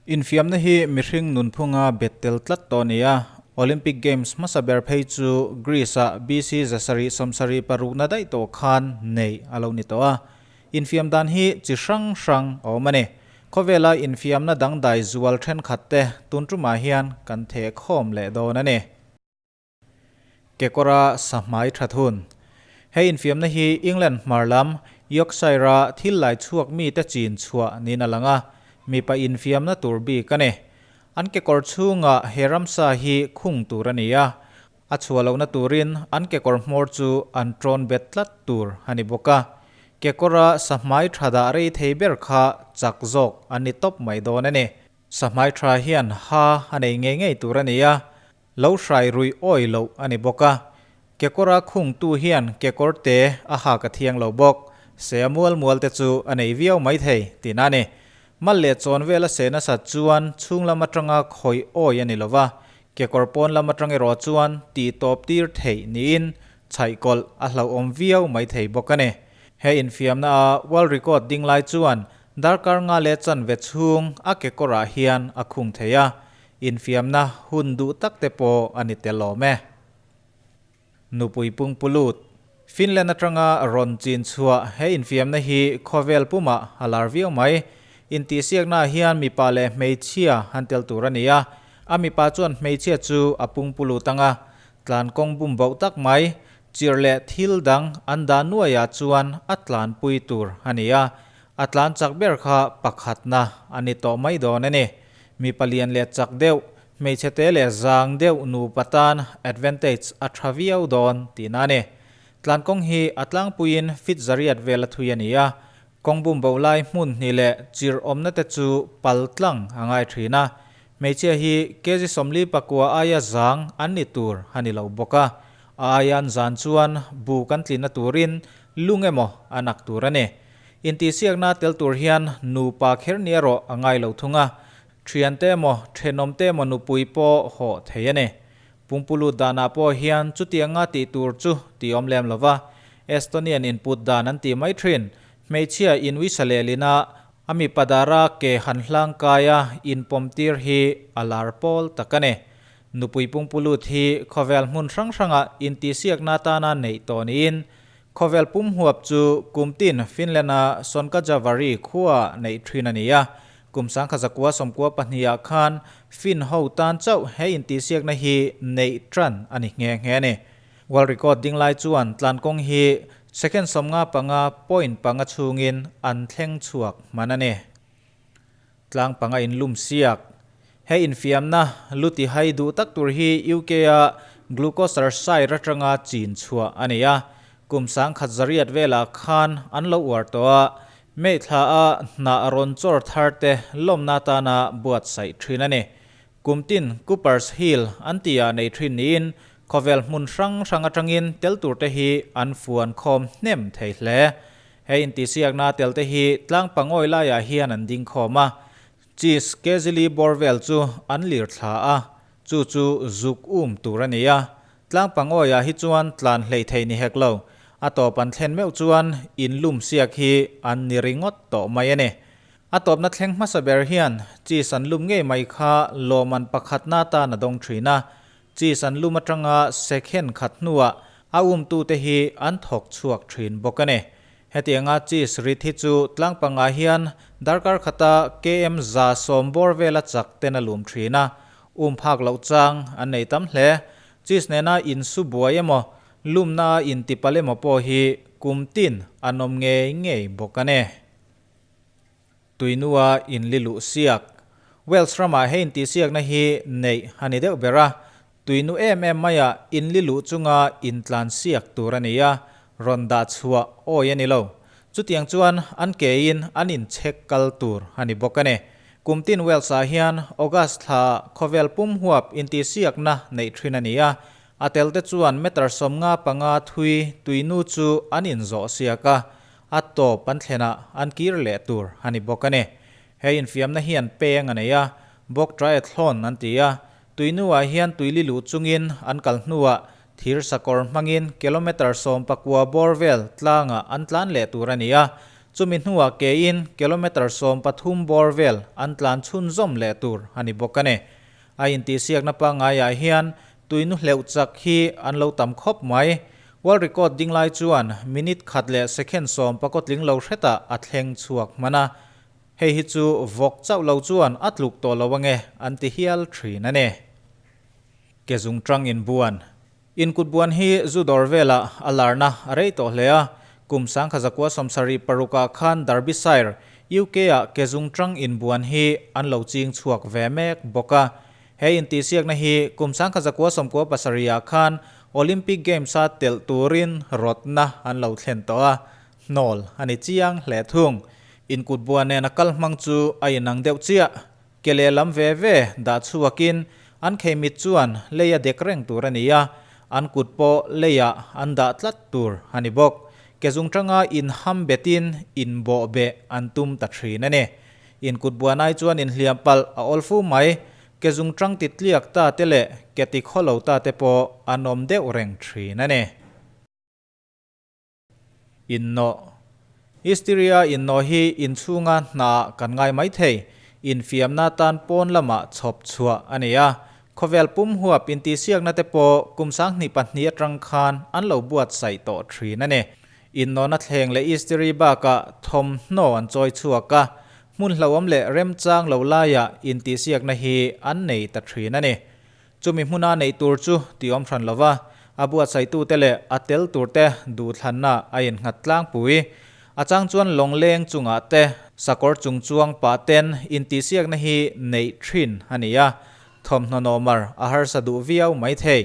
Infiamna hi mihring nunphunga bet tel tlat tawh a ni a, Olympic Games hmasa ber phei chu Greece-ah BC 776 na daih tawh khan neih a lo ni tawh a. Infiam dan hi chi hrang hrang a awm a ni. Khawvela infiamna dangdai zual thenkhat te tun tumah hian kan theh khawm leh dawn a ni. Kekawra sahmai tha thun. He infiamna hi England hmar lam Yorkshire-a thil lai chhuak mite chin chhuah niin a lang a, mipa infiamna tur bik a ni. An kekawr chhungah he ramsa hi khung tur a ni a, a chhuah lohna turin an kekawr hmawr chu an tawn bet tlat tur a ni bawk a. Kekawra sahmai tha dah rei thei ber kha chak zawk an ni tawp mai dawn a ni. Sahmai tha hian ha a nei ngei ngei tur a ni a, Lo hrai ruih awi loh a ni bawk a, kekawra khungtu hian kekawr te a hak a thiang lo bawk. Se a mual mual te chu a nei viau mai thei tihna a ni. Mal leh chawn vel a se nasat chuan chhung lam atanga khawih awi a ni lo va, kekawr pawn lam atang erawh chuan tih tawp tir theih niin chhaihkawlh a hlauhawm viau mai thei bawk a ni. He infiamna a world record ding lai chuan darkar nga leh chanve chhung a kekawrah hian a khung thei a, Infiamna hun duh tak te pawh a ni tel awm e. Nupui pungpulut, Finland atanga rawn chin chhuah he infiamna hi khawvel pumah a lar viau mai. Intihsiaknaah hian mipa leh hmeichhia han tel tur a ni a, a mipa chuan hmeichhia chu a pungpulut anga tlan kawng bum bauh tak mai, chirh leh thil dang an dah nuaiah chuan a tlanpui tur a ni a, a tlan chak ber kha pakhatna a ni tawh mai dawn a ni. Mi palian leh chak deuh, hmeichhe te leh zang deuh nupa tan advantage a tha viau dawn tihna a ni. Tlankawng hi a tlangpuiin fit zariat vel a thui a ni a, kawng bum bo lai hmun hnih leh chirh awmna te chu pal tlang a ngai thin a. Hmeichhia hi kg 44 aia zang an ni tur a ni lo bawk a, a aia an zan chuan bu kan tlinna turin lung emaw a nak tur a ni. Intihsiakna tel tur hian nupa kher ni erawh a ngai lo thung a, thiante emaw thenawmte emaw nupui pawh hawh thei a ni. Pumpulut danah pawh hian chutianga tih tur chu tih awm lem lo va, Estonian input dan an tih mai thin. Hmeichhia inwisa lehlina a mipa dara ke han hlang kaia inpawmtir hi a lar pawl tak a ni. Nupui pumpulut hi khawvel hmun hrang hranga intihsiakna atana neih tawh niin Khawvel pum huap chu kum tin Finland-a Sonkajärvi khua neih thin a ni a. Kum 1992 ah khan Finn ho tan chauh he intihsiakna hi neih tan a ni nghe nghe a ni. World record ding lai chuan tlankawng hi second 55 point panga chhungin an thleng chhuak hman a ni. Tlang panga inlum siak. He infiamna luti hai duh tak tur hi UK-a Gloucestershire atanga chin chhuah a ni a. Kum 1800 velah khan an lo uar tawh a, May thla a hnah rawn chawr thar te lawmna atana buatsaih thin a ni. Kum tin Coopers Hill an tihah nei thin niin khawvel hmun hrang hrang atangin tel tur te hi an fuan khawm hnem thei hle. He intihsiakna tel te hi tlang pangawi laiah hian an ding khawm a, cheese kezili bawr vel chu an lir thla a, chu chu zuk um tur a ni a. Tlang pangawiah hi chuan tlan hleih theih ni hek lo, a tawp an thlen meuh chuan in lum siak hi an ni ringawt tawh mai a ni. A tawpna thleng hmasa ber hian cheese an lum ngei mai kha lawmman pakhatna atan a dawng thin a, Cheese an lum atanga sekhen khat hnuah a umtute hi an thawk chhuak thin bawk a ni. Hetianga cheese rit hi chu tlang pangah hian darkar khata KM 110 bawr vela chak ten a lum thin a, um phak loh chang an nei tam hle. Cheese nena insu buai emaw, lumna a intipal emaw pawh hi kum tin an awm ngei ngei bawk a ni. Tuinua inli luh siak. Wales ramah he intihsiakna hi neih a ni deuh ber a, tuinu em em maia inli luh chunga intlan siak tur a ni a, rawn dah chhuah awi a ni lo. Chutiang chuan an kein an inchhek kal tur a ni bawk a ni. Kum tin Wales-ah hian August thla khawvel pum huap intihsiakna neih thin a ni a, a telte chuan meter 55 thui tuinu chu an inzawh siak a, A tawp an thlenah an kir leh tur a ni bawk a ni. He infiamna hian peng a nei a, bawk triathlon an ti a, tuinuah hian tuili luh chungin an kal hnuah thir sakawr hmangin kilometre 19 bawr vel tlangah an tlan leh tur a ni a. Chumi hnuah kein kilometre 13 bawr vel an tlan chhunzawm leh tur a ni bawk a ni. A intihsiakna pangaiah hian tuinu hleuh chak hi an lo tam khawp mai. World record ding lai chuan minute khat leh second sawm pakawt tling lo hretah a thleng chhuak hman a. Hei hi chu vawk chauh lo chuan a tluk tawh lo ange an ti hial thin a ni. Ke zung tang inbuan. Inkut buan hi zu dawr velah a larna a rei tawh hle a, kum 1976 ah khan Derbyshire, UK ah ke zung tang inbuan hi an lo ching chhuak ve mek bawk a. He intihsiakna hi kum 1997 ah khan Olympic Games a telh turin rawtna an lo thlen tawh a, hnawl a ni chiang hle thung. Inkut buan nen a kal hmang chu a inang deuh chiah. Ke lehlam ve ve dah chhuakin an kheimit chuan lei a dek reng tur a ni a, an kut pawh leiah an dah tlat tur a ni bawk. Ke zung tanga inham betin inbawh beh an tum ta thin a ni. Inkut buanai chuan inhliam palh a awl fu mai. Ke zung tang ti tliak ta te leh ke ti khaw lo ta te pawh an awm deuh reng thin a ni. Innawh. Hysteria innawh hi inchhunga hnaah kan ngai mai thei. Infiamna tan pawn lamah chhawp chhuah a ni a. Khawvel pum huap intihsiakna te pawh kum 2002 atang khan an lo buatsaih tawh thin a ni. Innawhna thleng leh Hysteria bakah thawmhnaw an chawi chhuak a. Hmun hlauhawm leh remchang lo laiah intihsiakna hi an nei ta thin a ni. Chumi hmuna neih tur chu ti awm hran lova, a buatsaitute leh a tel turte duhthlanna a innghat tlangpui. A chang chuan lawngleng chungah te, sakawr chung chuang pah ten intihsiakna hi neih thin a ni a, thawmhnaw nawmar a harsa duh viau mai thei.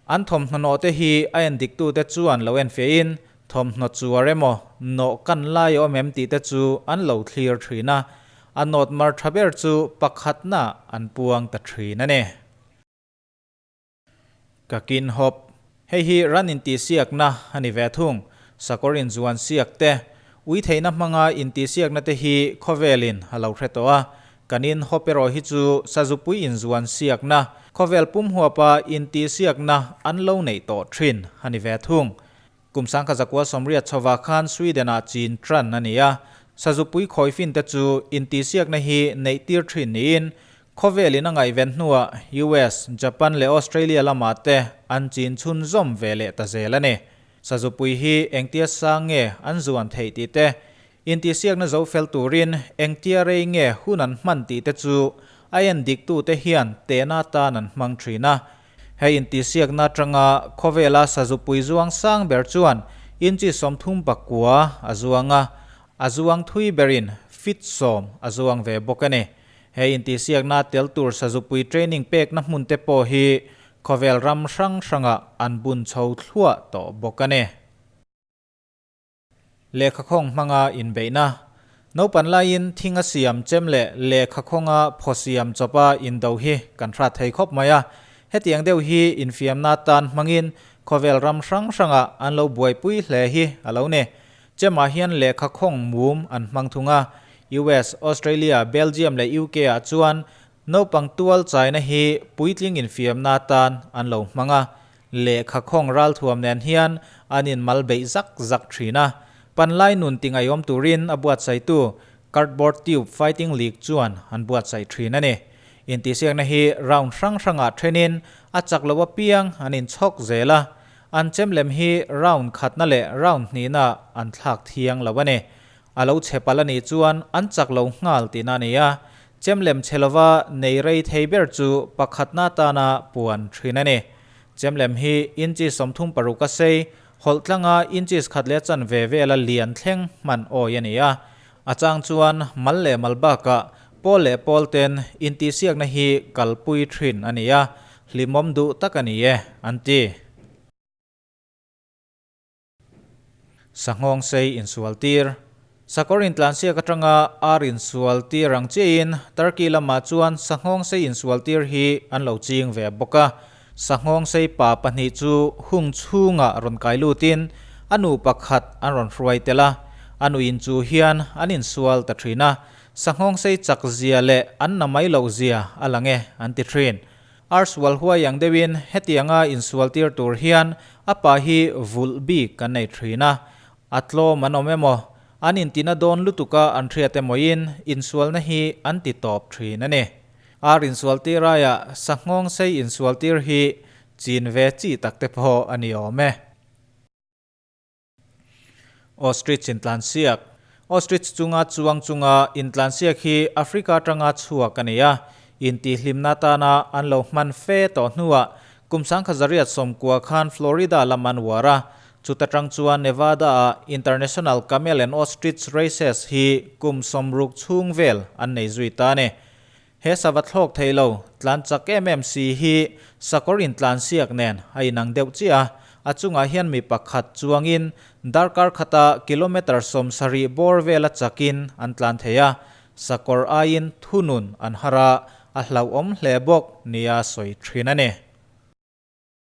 An thawmhnaw nawh te hi a endiktute chuan lo enfiahin thawmhnaw chuar emaw nawh kan lai a awm em tih te chu an lo thlir thin a, A nawt mar tha ber chu pakhatna an puang ta thin a ni. Ka kin hawp. Hei hi ran intihsiakna a ni ve thung. Sakawr inzuan siak te, ui theihna hmanga intihsiakna te hi khawvelin a lo hre tawh a. Kan in hawp erawh hi chu sazupui inzuan siakna, khawvel pum huapa intihsiakna an lo neih tawh thin a ni ve thung. Kum 1980 chhovah khan Sweden-ah chin tran a ni a, sazupui khawifin te chu intihsiakna hi neih tir thin niin khawvelin a ngaihven hnuah US, Japan leh Australia lamah te an chin chhunzawm ve leh ta zel a ni. Sazupui hi engtia sang nge an zuan theih tih te, intihsiakna zo fel turin engtia rei nge hun an hman tih te chu a en diktute hian tehna atan an hmang thin a. Hei intihsiakna atanga khawvela sazupui zuang sang ber chuan inchi 39 a zuang a, a zuang thui berin feet 10 a zuang ve bawk a ni. Hei intihsiakna tel tur sazupui training pekna hmun te pawh hi khawvel ram hrang hrangah an bun chho thluah tawh bawk a ni. Lehkhakhawng hmanga inbeihna. Naupan laiin thing a siam chem leh lehkhakhawnga phaw siam chawpa indo hi kan hrat thei khawp mai a. Hetiang deuh hi infiamna tan hmangin khawvel ram hrang hrangah an lo buaipui hle hi a lo ni. Chemah hian lehkhakhawng mum an hmang thung a. US, Australia, Belgium leh UK ah chuan naupang tual chaina hi puitling infiamna tan an lo hmang a. Lehkha khawng ralthuam nen hian an inmal beih zak zak thin a, panlai nun ti ngaihawm turin a buatsaihtu Cardboard Tube Fighting League chuan an buatsaih thin a ni. Intihsiakna hi round hrang hrangah thenin a chak lo apiang an inchhawk zel a, an chem lem hi round khatna leh round hnihna an thlak thiang lo a ni. A lo chhe palh a nih chuan an chak lo nghal tihna a ni a, chem lem chhe lova nei rei thei ber chu pakhatna atana puan thin a ni. Chem lem hi inches 36 a sei, hawlh tlanga inches khat leh chan ve vela lian thleng hman awi a ni a. A chang chuan mal leh mal bakah pawl leh pawl ten intihsiakna hi kalpui thin a ni a, hlimawm duh tak a ni e, an ti. Sanghawng sei insual tir. Sakawr intlansiak atanga ar insual tir ang chiahin Turkey lamah chuan sanghawng sei insual tir hi an lo ching ve bawk a. Sanghawng sei pa pahnih chu hung chhungah rawn kai lutin a nu pakhat an rawn hruai tel a. A nuin chu hian an insual ta thin a. Sanghawng sei chak zia leh an na mai loh zia a lang e an ti thin. Ar sual huai ang deuhin hetianga insual tir tur hian a pa hi vulh bik kan nei thin a, a tlawm an awm emaw, An intina dawn lutuka an hriat emawiin insualna hi an ti tawp thin a ni. Ar insualtir aiah sanghawng sei insualtir hi chin ve chi tak te pawh a ni awm e. Ostrich intlansiak Ostrich chunga chuang chunga intlansiak hi Africa atanga chhuak a ni a, intihhlimna atana an lo hman fe tawh hnuah kum 1990 khan Florida lam an uar a, chuta tang chuan Nevada-ah International Camel and Ostrich Races hi kum 60 chhung vel an nei zui ta a ni. He sava thlawk thei lo, tlan chak em em si hi sakawr intlansiak nen a inang deuh chiah a, a chungah hian mi pakhat chuangin darkar khata kilometre 70 bawr vela chakin an tlan thei a, sakawr aiin thunun an har a, a hlauhawm hle bawk nia sawi thin a ni.